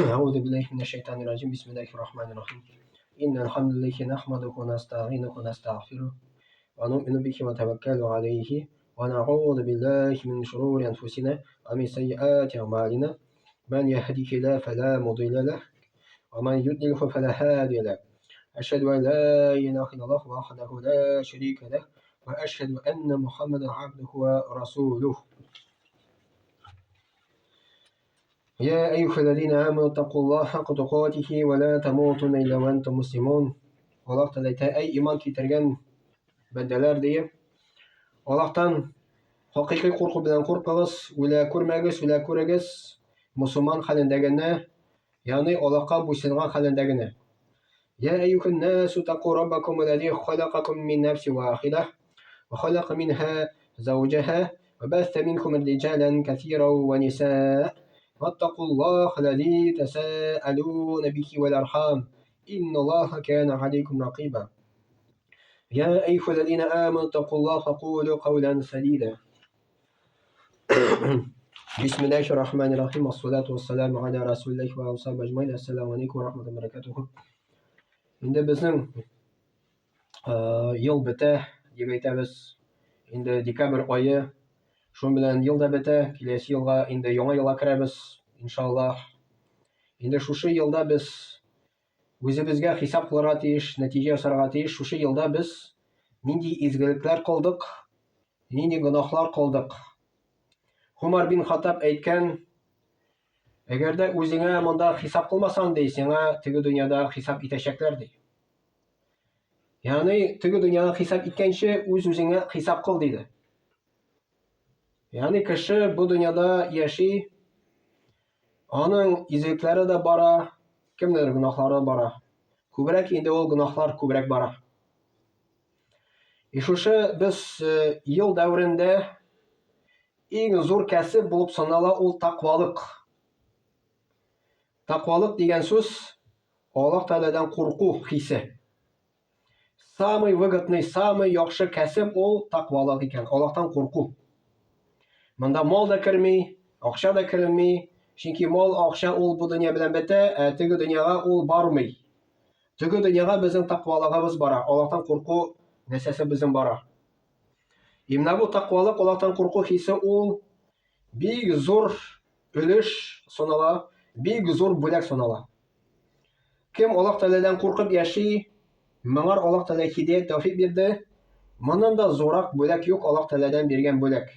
أعوذ بالله من الشيطان الرجيم بسم الله الرحمن الرحيم إن الحمد لله نحمده ونستعينه ونستغفره ونؤمن به ونتوكل عليه ونعوذ بالله من شرور أنفسنا ومن سيئات أعمالنا من يهده الله فلا مضل له ومن يضلل فلا هادي له أشهد أن لا إله إلا الله وحده لا شريك له وأشهد أن محمدا عبده ورسوله يا أيها الذين آمنوا اتقوا الله حق تقاته ولا تموتن إلا وأنتم مسلمون. Аллаһ Тәгалә әйтә, әй иман китергән бәндәләр диеп, Аллаһтан хакыйкый курку белән куркыгыз, үлә күрмәгез, үлә күрегез, мусульман хәлендә генә, ягъни Аллаһка буйсынган хәлендә генә. Я әйюһән насу таку раббакум аллази халакакум мин нафсин вахида ва халака минха zawjaha ва басса минкум риджалан касиран ва ниsaa ваттакуллаха аллази тасаалуна бихи вал архам инналлаха кана алейкум ракиба. يا أيها الذين آمنوا اتقوا الله فقولوا قولا سديدا. بسم الله الرحمن الرحيم والصلاة والسلام على رسول الله وعلى آله أجمعين. السلام عليكم ورحمة الله وبركاته. Инде безнең ел бетә дип әйтәбез. Инде декабрь ае, шуның белән ел да бетә. Киләсе елга инде яңа елга керәбез, иншаллаһ. Инде шушы елда без үзебезгә хисап кылырга тиеш, нәтиҗә ясарга тиеш. Шушы елда без нинди изгелекләр кылдык, нинди гөнаһлар кылдык. Гумар бин Хаттаб әйткән, әгәр дә үзеңә монда хисап кылмасаң, ди, сиңа теге дөньяда хисап итәчәкләр, ди. Ягъни теге дөньяда хисап иткәнче үз-үзеңә хисап кыл, диде. Ягъни кеше бу дөньяда яши, аның изгелекләре дә бара, кемнеңдер гөнаһлары бара. Күбрәк инде ул гөнаһлар күбрәк бара. И шушы без э, ел дәверендә иң зур кәсеп булып санала ул таквалык. Таквалык дигән сүз Аллаһ Тәгаләдән курку хисе. Самый выгодный, самый яхшы кәсеп ул таквалык икән, Аллаһтан курку. Монда мал да керми, акча да керми, чөнки мал, акча ул бу дөнья белән бетә, ә теге дөньяга ул бармый. Теге дөньяга безнең таквалыгыбыз бара, Аллаһтан курку нәрсәсе безнең бара. И менә бу таквалык, Аллаһтан курку хисе ул бик зур өлеш санала, бик зур бүләк санала. Кем Аллаһ Тәгаләдән куркып яши, моңар Аллаһ Тәгалә һидәят тәүфик бирде. Моннан да зуррак бүләк юк Аллаһ Тәгаләдән биргән бүләк.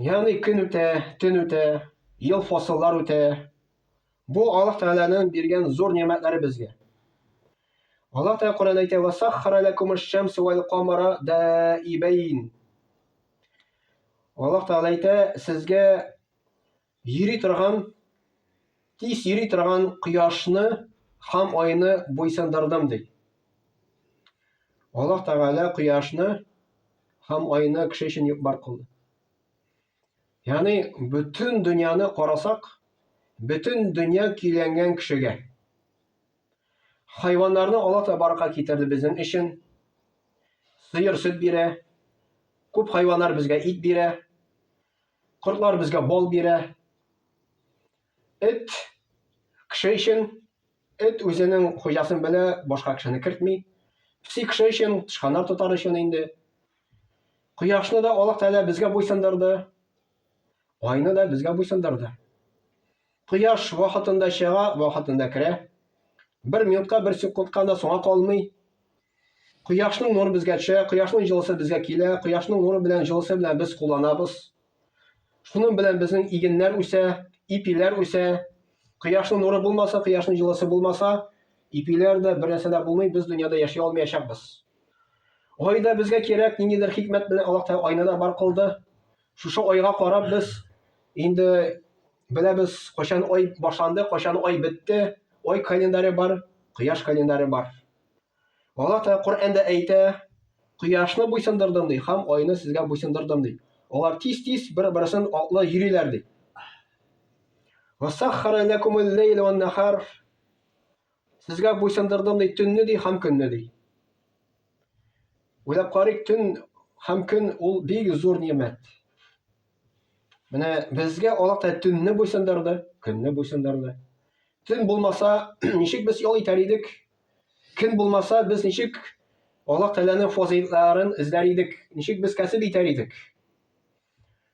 Ягъни көн үтә, төн үтә, ел фасыллар үтә. Бу Аллаһ Тәгаләнең биргән зур ни'мәтләре безгә. Аллаһ Тәгалә Коръәндә әйтә: "Ва саххара лакумуш шамса вал камара даибайн". Аллаһ Тәгалә әйтә, сезгә йөри торган, тиз йөри торган кояшны һәм айны буйсындырдым ди. Аллаһ Тәгалә кояшны һәм айны кеше өчен юк бар кылды. Ягъни бөтен дөньяны карасак, бөтен дөнья көйләнгән кешегә. Хайваннарны Аллаһ Тәгалә баракка китерде безнең өчен. Сыер сөт бирә. Күп хайваннар безгә ит бирә. Кортлар безгә бал бирә. Эт кеше өчен, эт үзенең хуҗасын белә, башка кешене кертми. Песи кеше өчен, тычканнар тотар өчен инде. Кояшны да Аллаһ Тәгалә безгә буйсындырды. Айны да безгә буйсындырды. Кояш вакытында чыга, вакытында керә. Бер минутка, бер секундка да соңа калмый. Кояшның нуры безгә төшә, кояшның җылысы безгә килә, кояшның нуры белән җылысы белән без кулланабыз. Шуның белән безнең игеннәр үсә, ипиләр үсә. Кояшның нуры булмаса, кояшның җылысы булмаса, ипиләр дә бер нәрсә дә булмый, без дөньяда яши алмаячакбыз. Ай да безгә кирәк, ниндидер хикмәт белән Аллаһ Тәгалә айны да бар кылды. Шушы айга карап без инде беләбез, кайчан ай башланды, кайчан ай бетте. Ай календаре бар, кояш календаре бар. Аллаһ Тәгалә Коръәндә әйтә, кояшны буйсындырдым ди, һәм айны сезгә буйсындырдым ди. Алар тиз-тиз бер-берсен атлы йөриләр ди. Васаххара лакумул ләйла ван нахар. Сезгә буйсындырдым ди, төнне ди һәм көнне ди. Уйлап карыйк, төн һәм көн ул бик зур нимәт. Менә безгә Аллаһ Тәгалә төнне буйсындырды, көнне буйсындырды. Төн булмаса, ничек без ял итәр идек? Көн булмаса, без ничек Аллаһ Тәгаләнең фазыйларын эзләр идек? Ничек без кәсеп итәр идек?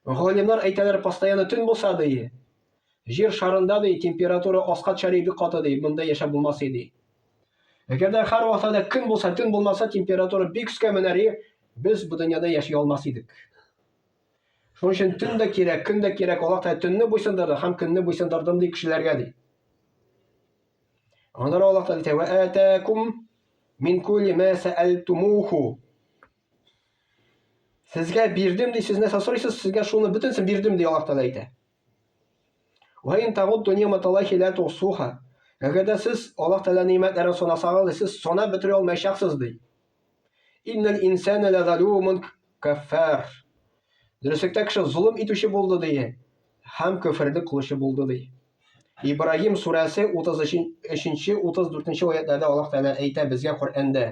Галимнар әйтәләр, постоянно төн булса ди, җир шарында ди, температура аска төшәр бик каты ди, монда яшәп булмас ди. Әгәр дә һәр вакытта да көн булса, төн булмаса, температура бик өскә менәр, без бу дөньяда яши алмас идек. Шуның өчен төн дә кирәк, көн дә кирәк. Аллаһ Тәгалә төнне буйсындырды һәм көнне буйсындырдым ди кешеләргә ди. Аннары Аллаһ Тәгалә әйтә: "Ва атакум мин кулли ма сәәлтумуху". Сезгә бирдем ди, сез нәрсә сорыйсыз, сезгә шуны бөтенсен бирдем ди Аллаһ Тәгалә әйтә. Ва ин тагудду ни'маталлахи ла тухсуха. Әгәр дә сез Аллаһ Тәгалә ни'мәтләрен санасагыз, сез санап бетерә алмаячаксыз ди. Иннал инсана ла залумун каффар. Дөреслектә кеше золым итүче булды ди һәм көферлек кылучы булды ди. Ибраһим сүрәсе 33-34 аятларда Аллаһ Тәгалә әйтә безгә Коръәндә.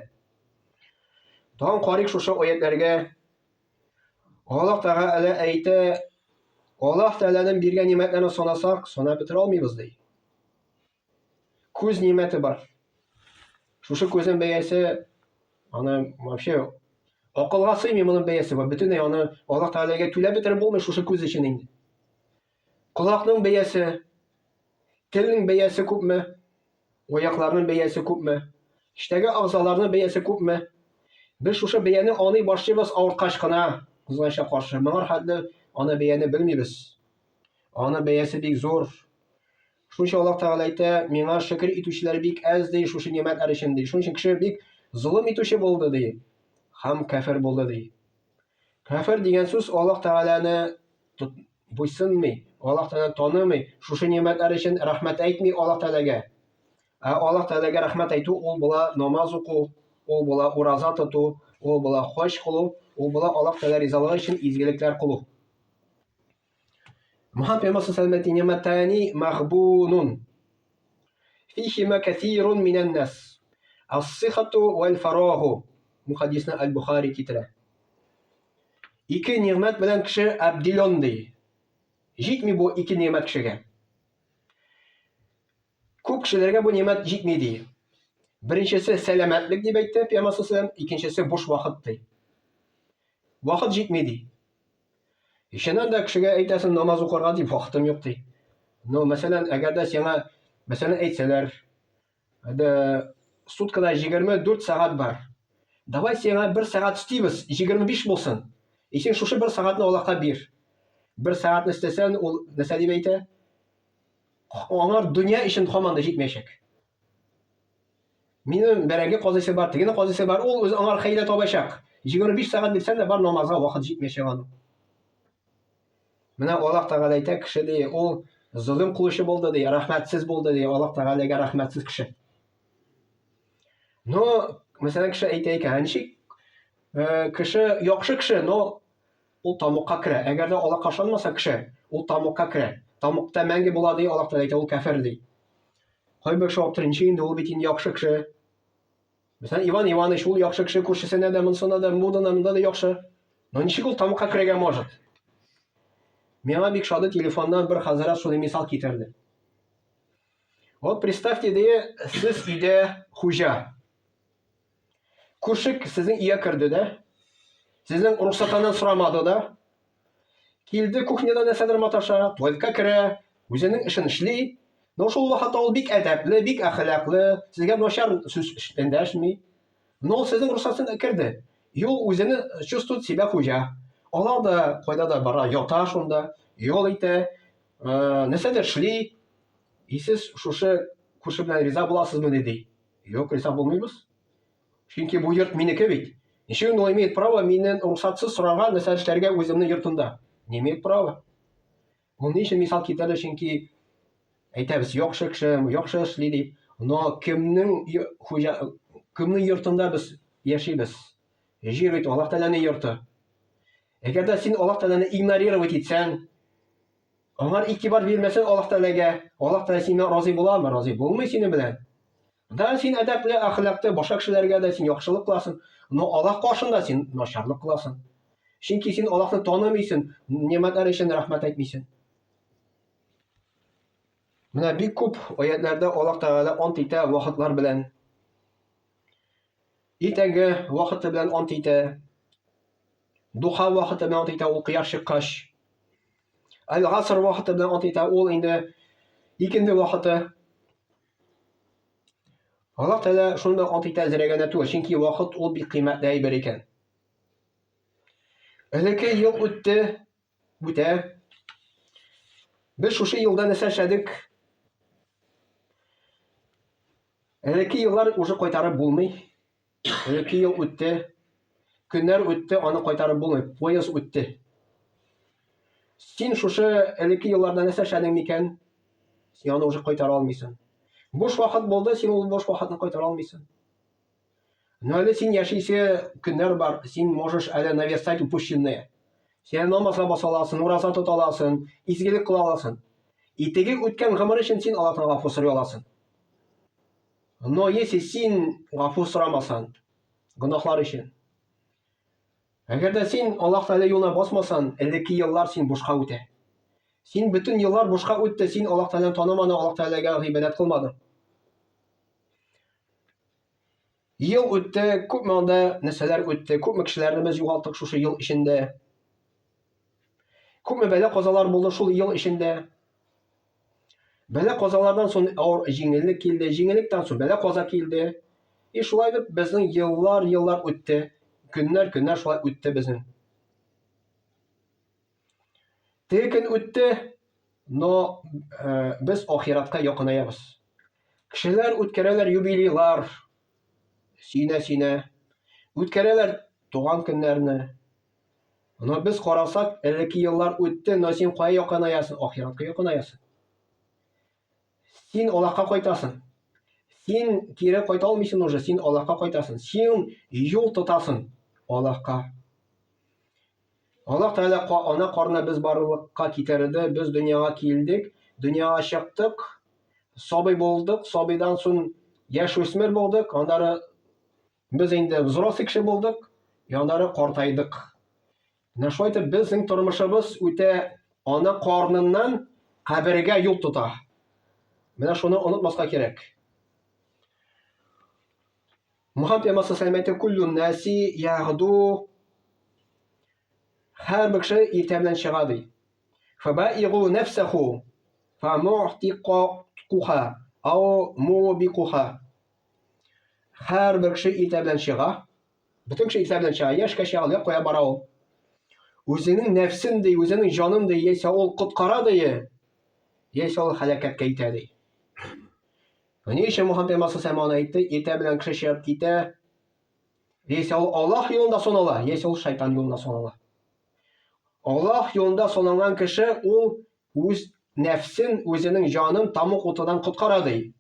Тагын карыйк шушы аятләргә. Аллаһ Тәгалә әйтә, Аллаһ Тәгаләнең биргән нимәтләрен санасак, санап бетерә алмыйбыз ди. Күз нимәте бар. Шушы күзнең бәясе аны вообще акылга сыймый моның бәясе бар. Бөтенләй аны Аллаһ Тәгаләгә түләп бетереп булмый шушы күз өчен инде. Колакның бәясе, телнең бәясе күпме? Аякларның бәясе күпме? Эчтәге агзаларның бәясе күпме? Без шушы бәяне аңлый башлыйбыз авырткач кына, кызганычка каршы. Моңар хәтле аны бәяне белмибез. Аны бәясе бик зур. Шуның өчен Аллаһ Тәгалә әйтә, миңа шөкер итүчеләр бик әз ди, шушы нимәтләр өчен ди. Шуның өчен кеше бик золым итүче булды ди. Һәм кәфер булды ди. Кәфер дигән сүз Аллаһ Тәгаләне буйсынмый, Аллаһ Тәгаләне танымый, шушы нимәтләр өчен рәхмәт әйтми Аллаһ Тәгаләгә. Ә Аллаһ Тәгаләгә рәхмәт әйтү ул була намаз уку, ул була ураза тоту, ул була хаҗ кылу, ул була Аллаһ Тәгалә ризалыгы өчен изгелекләр кылу. Мөхәммәд пәйгамбәр саллаллаху алейһи нимәтани мәгъбунун. Фихима кәсирун минән нас. Ас-сихату вәл фарагу. Бу хадисны Аль-Бухари китерә. Ике нигъмәт белән кеше абдилон ди. Җитми бу ике нигъмәт кешегә. Күп кешеләргә бу нигъмәт җитми ди. Беренчесе сәламәтлек дип әйтте Пәйгамбәр саллаллаху икенчесе буш вакыт ди. Вакыт җитми ди. Чыннан да кешегә әйтәсең намаз укырга дип вакытым юк ди. Но, мәсәлән, әгәр дә сиңа, мәсәлән, әйтсәләр, дә суткада 24 сәгать бар. Давай сиңа бер сәгать өстибез, 25 булсын. И син шушы бер сәгатьне Аллаһка бир. Бер сәгатьне өстәсәң, ул нәрсә дип әйтә? Аңар дөнья өчен һаман да җитмәячәк. Минем бәрәңге казыйсы бар, тегене казыйсы бар, ул үзе аңар хәйлә табачак. 25 сәгать бирсәң дә бар намазга вакыт җитмәячәк аның. Менә Аллаһ Тәгалә әйтә, кеше ди, ул золым кылучы булды ди, рәхмәтсез булды ди, Аллаһ Тәгаләгә рәхмәтсез кеше. Но, мәсәлән, кеше әйтә икән, ничек э, кеше яхшы кеше, но ул тамукка керә. Әгәр дә Аллаһка ышанмаса кеше, ул тамукка керә. Тамукта мәңге була ди, Аллаһ Тәгалә әйтә, ул кәфер ди. Кайбер кеше аптырый, ничек инде ул бит инде яхшы кеше. Мәсәлән, Иван Иванович ул яхшы кеше, күршесенә дә, монсына да, монда да, монда да яхшы. Но ничек ул тамакка керергә может? Миңа бик шады телефоннан бер хәзрәт шундый мисал китерде. Вот представьте, ди, сез өйдә хуҗа. Күрше сезнең өйгә керде дә, сезнең рөхсәтеннән сорамады да, Килде кухняда нәрсәдер маташа, туалетка керә, үзенең эшен эшли. Но шул вакытта ул бик әдәпле, бик әхлаклы, сезгә начар сүз эндәшми. Но ул сезнең рөхсәтен керде. И ул үзене чувствует себя хуҗа. Ала да кайда да бара, ята шунда, ял итә, нәрсәдер эшли. И сез шушы күрше белән риза буласызмы ди. Юк, риза булмыйбыз. Чөнки бу йорт минеке бит. Ничек он имеет право миннән рөхсәтсез сорарга нәрсә эшләргә үземнең йортында? Не имеет права. Ул ни өчен мисал китерде? Чөнки әйтәбез, яхшы кеше, яхшы эшли дип. Но кемнең хуҗа, кемнең йортында без яшибез? Җир бит Аллаһ Тәгаләнең йорты. Әгәр дә син Аллаһ Тәгаләне игнорировать итсәң, Аңар игътибар бирмәсәң Аллаһ Тәгаләгә, Аллаһ Тәгалә синнән разый буламы? Разый булмый синең белән. Да, син әдәпле, әхлаклы, башка кешеләргә дә син яхшылык кыласың, но Аллаһ каршында син начарлык кыласың. Чөнки син Аллаһны танымыйсың, нимәтләр өчен рәхмәт әйтмисең. Менә бик күп аятларда Аллаһ Тәгалә ант итә вакытлар белән. Иртәнге вакыты белән ант итә. Духа вакыты белән ант итә, ул кояш чыккач. Әл-Гаср вакыты белән ант итә, ул инде икенде вакыты. Аллаһ Тәгалә шуны да ант итә зрә генә түгел, чөнки вакыт ул бик кыйммәтле әйбер икән. Элекке ел үтте, үтә. Без шушы елда нәрсә эшләдек? Элекке еллар уже кайтарып булмый. Элекке ел үтте. Көннәр үтте, аны кайтарып булмый. Поезд үтте. Син шушы элекке елларда нәрсә эшләдең микән? Син аны уже кайтара алмыйсың. Буш вакыт булды, син ул буш вакытны кайтара алмыйсың. Но әле син яшисе көннәр бар, син можешь әле наверстать упущенное. Син намазга баса аласың, ураза тота аласың, изгелек кыла аласың. И теге үткән гомер өчен син Аллаһтан гафу сорый аласың. Но если син гафу сорамасаң, гөнаһлар өчен, әгәр дә син Аллаһ Тәгалә юлына басмасаң, элекке еллар син бушка үтә. Син бөтен еллар бушка үтте, син Аллаһ Тәгаләне танымадың, Аллаһ Тәгаләгә гыйбадәт кылмадың. Ел үтте, күпме анда нәрсәләр үтте, күпме кешеләрне без югалттык шушы ел эчендә. Күпме бәла-казалар булды шул ел эчендә. Бәла-казалардан соң авыр җиңеллек килде, җиңеллектән соң бәла-каза килде. И шулай итеп безнең еллар, еллар үтте. Көннәр, көннәр шулай үтте безнең. Теге көн үтте, но э, без ахиратка якынаябыз. Кешеләр үткәрәләр юбилейлар, сөенә-сөенә. Үткәрәләр туган көннәрне. Но без карасак, элекке еллар үтте, но син кая якынаясың? Ахиратка якынаясың. Син Аллаһка кайтасың. Син кире кайта алмыйсың уже, син Аллаһка кайтасың. Син юл тотасың Аллаһка. Аллаһ Тәгалә ана карнына без барлыкка китерде, без дөньяга килдек, дөньяга чыктык, сабый булдык, сабыйдан соң яшүсмер булдык, аннары без инде взрослый кеше булдык, аннары картайдык. Менә шулай итеп безнең тормышыбыз үтә ана карныннан кабергә юл тота. Менә шуны онытмаска кирәк. Мухаммад пәйгамбәр саллаллаху әйтте, "Куллун наси ягду" Һәрбер кеше иртә белән чыга ди. Фабаигу нәфсәху фамуътикуха ау мубикуха. Һәрбер кеше иртә белән чыга. Бөтен кеше иртә белән чыга, яшькә чыга, әллә кая бара ул. Үзенең нәфсен ди, үзенең җанын ди, яисә ул коткара ди, яисә ул һәлакәткә итә ди. Ни өчен Мухаммад пәйгамбәр саллаллаху аны әйтте? Иртә белән кеше чыгып китә, яисә ул Аллаһ юлында санала, яисә ул шайтан юлында санала. Аллаһ юлында саналган кеше ул Үз нәфсен, үзенең җанын тамук утыдан коткара, ди.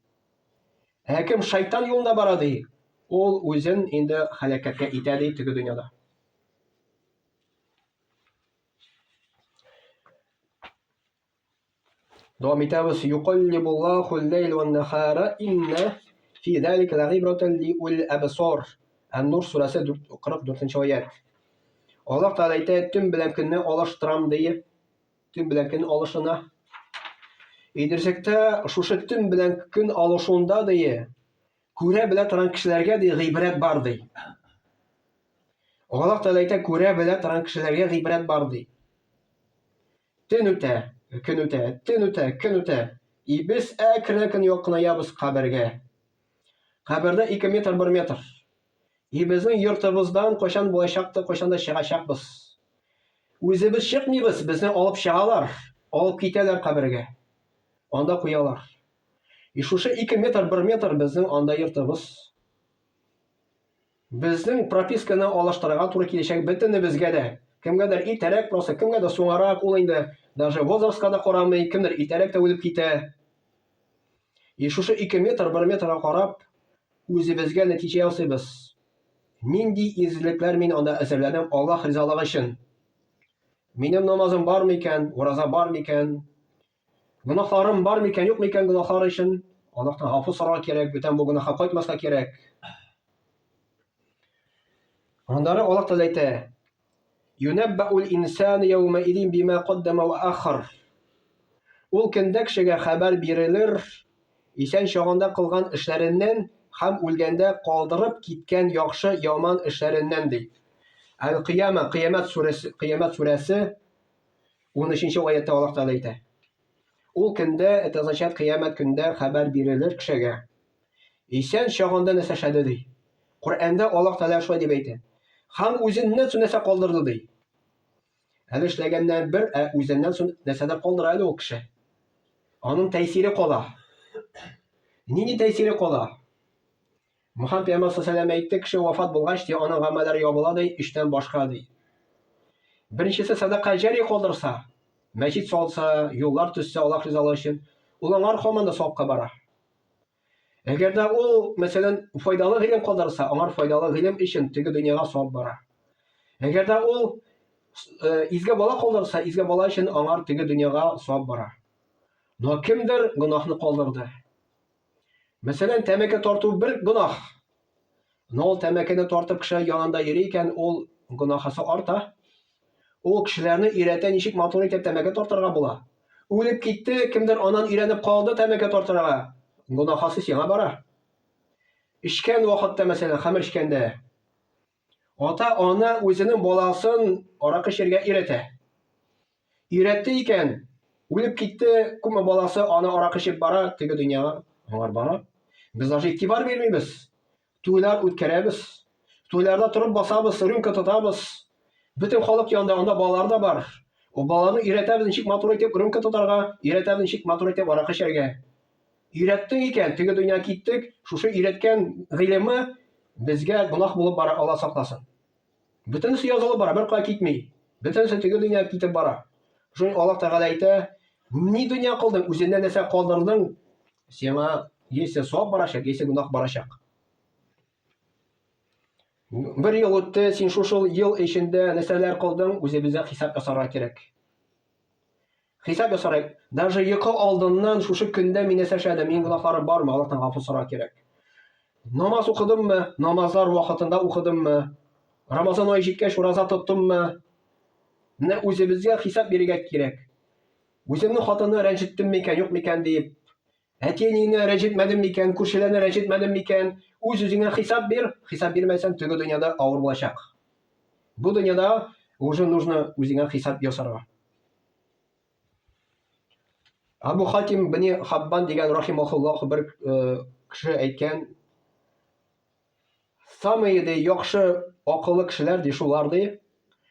Ә кем шайтан юлында бара, ди, ул үзен инде һәлакәткә итә, ди, теге дөньяда. Дәвам итәбез. Юкаллибуллаху ләйл ван нахара инна фи залика ләгыйбратан ли ул абсар. Ан-Нур сүрәсе 44 аять. Аллаһ Тәгалә әйтә, төн белән көнне алыштырам, ди. Төн белән көн алышына. Идерсектә шушы төн белән көн алышуында ди, күрә белә торган кешеләргә ди гыйбрәт бар ди. Аллаһ Тәгалә әйтә, күрә белә торган кешеләргә гыйбрәт бар ди. Төн үтә, көн үтә, төн үтә, көн үтә. И без әкрен-әкрен якынаябыз кабергә. Кабердә 2 метр 1 метр. И безнең йортыбыздан кайчан булачак та, кайчан да чыгачакбыз. Үзебез чыкмыйбыз, безне алып чыгалар, алып китәләр кабергә. Анда куялар. И шушы 2 метр, 1 метр безнең анда йортыбыз. Безнең прописканы алыштырырга туры киләчәк бөтенебезгә дә. Кемгәдер иртәрәк просто, кемгәдер соңарак, ул инде даже возрастка да карамый, кемдер иртәрәк тә үлеп китә. И шушы 2 метр, 1 метрга карап, Үзебезгә нәтиҗә ясыйбыз. Нинди изгелекләр мин анда әзерләдем Аллаһ ризалыгы өчен? Минем намазым бар микән, ураза бар микән? Гөнаһларым бар микән, юк микән гөнаһлар өчен? Аллаһтан гафу сорарга кирәк, бүтән бу гөнаһка кайтмаска кирәк. Аннары Аллаһ Тәгалә әйтә: Юнәббәул инсану яумәидин бима каддама ва ахар. Ул көндә кешегә хәбәр бирелер исән чагында кылган эшләреннән һәм үлгәндә калдырып киткән яхшы яман эшләреннән ди. Әл-Кыяма, Кыямәт сүрәсе, Кыямәт сүрәсе 13 аятта Аллаһ Тәгалә әйтә. Ул көндә, это означает кыямәт көндә хәбәр бирелер кешегә. Исән чагында нәрсә эшләде ди. Коръәндә Аллаһ Тәгалә шулай дип әйтә. Һәм үзеннән соң нәрсә калдырды ди. Әле эшләгәннән бер, ә үзеннән соң нәрсәдер калдыра әле ул кеше. Аның тәэсире кала. Нинди тәэсире кала? Мөхәммәд пәйгамбәр саллаллаху әйтте, кеше вафат булгач, ди, аның гамәлләре ябыла, ди, өчтән башка, ди. Беренчесе садака җари калдырса, мәчет салса, юллар төзсә, Аллаһ ризалыгы өчен, ул аңар һаман да савапка бара. Әгәр дә ул, мәсәлән, файдалы гыйлем калдырса, аңар файдалы гыйлем өчен теге дөньяга савап бара. Әгәр дә ул э, изге бала калдырса, изге бала өчен аңар теге дөньяга савап бара. Но кемдер гөнаһны калдырды. Мәсәлән, тәмәке тарту бер гөнаһ. Но ул тәмәкене тартып кеше янында йөри икән, ул гөнаһысы арта. Ул кешеләрне өйрәтә, ничек матур итеп тәмәке тартырга була. Үлеп китте, кемдер аннан өйрәнеп калды тәмәке тартырга. Гөнаһысы сиңа бара. Эчкән вакытта, мәсәлән, хәмер эчкәндә, ата-ана үзенең баласын аракы эчәргә өйрәтә. Өйрәтте икән, үлеп китте, күпме баласы аны аракы эчеп бара, теге дөньяга аңар бара. Без даже игътибар бирмибез. Туйлар үткәрәбез. Туйларда торып басабыз, рюмка тотабыз. Бөтен халык янында анда балалар да бар. Ул балаларны өйрәтәбез ничек матур итеп рюмка тотарга, өйрәтәбез ничек матур итеп аракы эчәргә. Өйрәттең икән, теге дөнья киттек, шушы өйрәткән гыйлеме безгә гөнаһ булып бара, Алла сакласын. Бөтенесе язылып бара, бер кая китми. Бөтенесе теге дөнья китеп бара. Шуны Аллаһ Тәгалә әйтә, ни дөнья кылдың, үзеңнән нәрсә калдырдың, сиңа яисә савап барачак, яисә гөнаһ барачак. Бер ел үтте, син шушы ел эчендә нәрсәләр кылдың, үзебезгә хисап ясарга кирәк. Хисап ясарга, даже йокы алдыннан шушы көндә мин нәрсә эшләдем, минем гөнаһларым бармы, Аллаһтан гафу сорарга кирәк. Намаз укыдыммы? Намазлар вакытында укыдыммы? Рамазан ае җиткәч ураза тоттыммы? Менә үзебезгә хисап бирергә кирәк. Үземнең хатынны рәнҗеттем микән, юк микән дип, әти-әнине рәнҗетмәдем микән, күршеләрне рәнҗетмәдем микән? Үз-үзеңә хисап бир, хисап бирмәсәң, теге дөньяда авыр булачак. Бу дөньяда уже нужно үзеңә хисап ясарга. Абу Хатим бни Хаббан дигән рахимахуллах бер э, кеше әйткән, самые ди яхшы акыллы кешеләр ди шулар ди,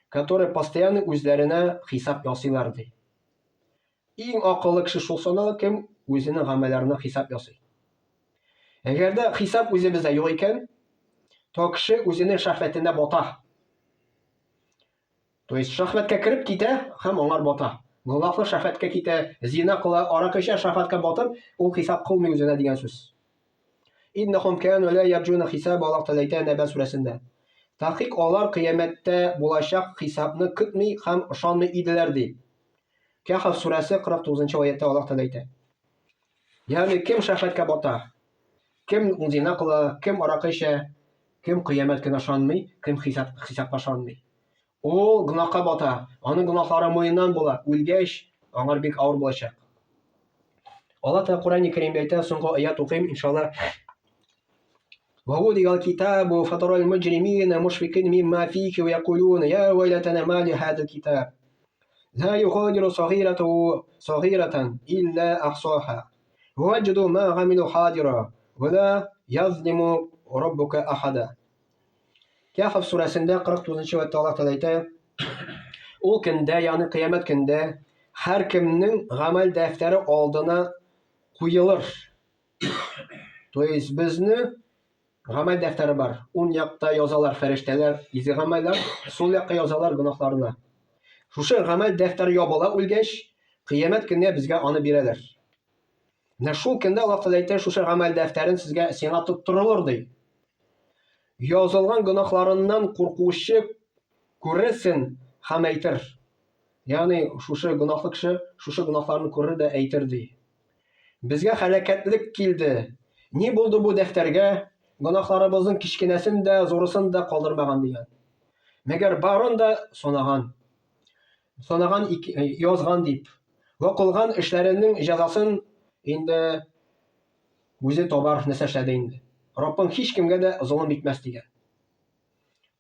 которые постоянно үзләренә хисап ясыйлар ди. Иң акыллы кеше шул санала, кем үзенең гамәлләренә хисап ясый. Әгәр дә хисап үзебездә юк икән, то кеше үзенең шәһвәтенә бата. То есть шәһвәткә кереп китә һәм аңар бата. Гөнаһлы шәһвәткә китә, зина кыла, аракы эчә, шәһвәткә батып, ул хисап кылмый үзенә дигән сүз. Иннахум кану ла ярджуна хисаба Аллаһ Тәгалә әйтә Нәбә сүрәсендә. Тәхкик алар кыямәттә булачак хисапны көтми һәм ышанмый иделәр ди. Кәхф сүрәсе 49 нчы аятта Аллаһ Тәгалә әйтә. Ягъни кем шәһвәткә бата, кем зина кыла, кем аракы эчә, кем кыямәт көненә ышанмый, кем хисап хисапка ышанмый. Ул гөнаһка бата, аның гөнаһлары муеннан була, үлгәч, аңар бик авыр булачак. Аллаһ Тәгалә Коръәни Кәримдә әйтә, соңгы аят укыйм, иншалла. ووضع الكتاب فترى المجرمين مشفقين مما فيه ويقولون يا ويلتنا ما لهذا الكتاب لا يغادر صغيرة صغيرة إلا أحصاها ووجدوا ما عملوا حاضرا ولا يظلم ربك أحدا Кәхф сүрәсендә 49 нчы аятта Аллаһ Тәгалә әйтә, ул көндә, ягъни кыямәт көндә һәркемнең гамәл дәфтәре алдына куелыр. То есть безне гамәл дәфтәре бар. Ун якта язалар фәрештәләр изге гамәлләр, сул якка язалар гөнаһларны. Шушы гамәл дәфтәре ябыла үлгәч, кыямәт көнне безгә аны бирәләр. Менә шул көндә Аллаһ Тәгалә әйтә, шушы гамәл дәфтәрен сезгә сиңа тоттырылыр ди. Язылган гөнаһларыннан куркучы күрерсен һәм әйтер. Ягъни шушы гөнаһлы кеше шушы гөнаһларны күрер дә әйтер ди. Безгә һәлакәтлек килде. Ни булды бу дәфтәргә? Гөнаһларыбызның кечкенәсен дә, зурысын да калдырмаган дигән. Мәгәр барын да санаган. Санаган, язган дип. Вә кылган эшләренең җәзасын инде үзе табар, нәрсә эшләде инде. Раббың һич кемгә дә золым итмәс дигән.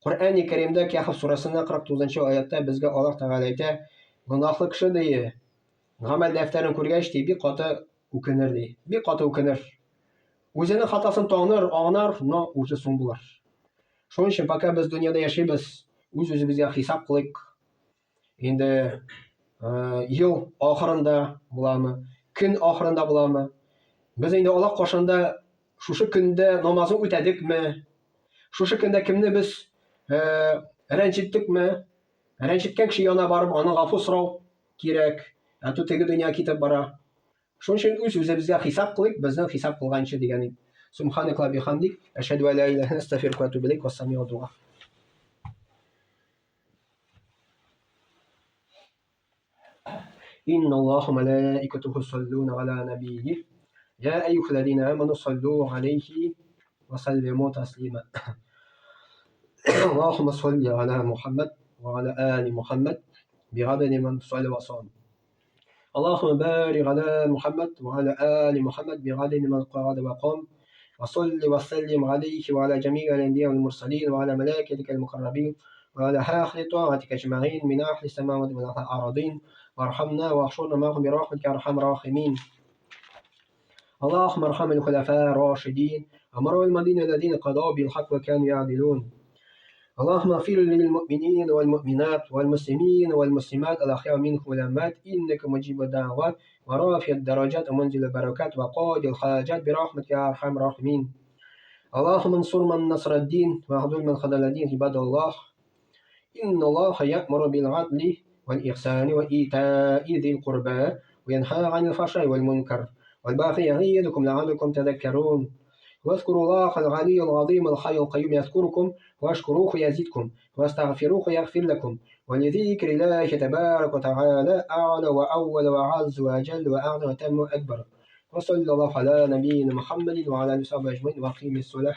Коръәни Кәримдә Кәһф сүрәсендә 49 нчы аятта безгә Аллаһ Тәгалә әйтә, гөнаһлы кеше ди, гамәл дәфтәрен күргәч ди, бик каты үкенер ди. Бик каты үкенер. Үзенең хатасын таныр, аңнар, но уже соң булыр. Шуның өчен пока без дөньяда яшибез, үз-үзебезгә хисап кылыйк. Инде ел ахырында буламы, көн ахырында буламы? Без инде Аллаһ каршында шушы көндә намазын үтәдекме? Шушы көндә кемне без рәнҗеттекме? Рәнҗеткән кеше янына барып, аннан гафу сорау кирәк. Ә то теге дөнья китеп бара. Шуның өчен үз-үзебезгә хисап кылыйк, безнең хисап кылганчы дигән. Субханакаллаһ бихамдик, әшһәдү ә ла илаһә илля астагфирука ва атубу иләйк, вассаламу дуа. إن الله ملائكته يصلون على نبيه يا أيها الذين آمنوا صلوا عليه وسلموا تسليما اللهم صل على محمد وعلى آل محمد بعدد من صلى وصام اللهم بارك على محمد وعلى آل محمد بعدد من قعد وقام وصل وسلم عليه وعلى جميع الأنبياء والمرسلين وعلى ملائكتك المقربين وعلى أهل طاعتك أجمعين من أهل السماوات ومن أهل الأراضين وارحمنا واحشرنا معهم برحمتك يا أرحم الراحمين. اللهم ارحم الخلفاء الراشدين أمراء المدينة الذين قضوا بالحق وكانوا يعدلون. اللهم اغفر للمؤمنين والمؤمنات والمسلمين والمسلمات الأحياء منهم والأموات إنك مجيب الدعوات ورافع الدرجات ومنزل البركات وقاضي الحاجات برحمتك يا أرحم الراحمين. اللهم انصر من نصر الدين واخذل من خذل الدين. عباد الله، إن الله يأمر بالعدل والإحسان وإيتاء ذي القربى وينهى عن الفحشاء والمنكر والبغي يعظكم لعلكم تذكرون. واذكروا الله العلي العظيم الحي القيوم يذكركم، واشكروه يزدكم، واستغفروه يغفر لكم. ولذكر الله تبارك وتعالى أعلى وأول وأعز وأجل وأعلى وأتم وأكبر. وصلى الله على نبينا محمد وعلى آله وصحبه أجمعين وأقيم الصلاة.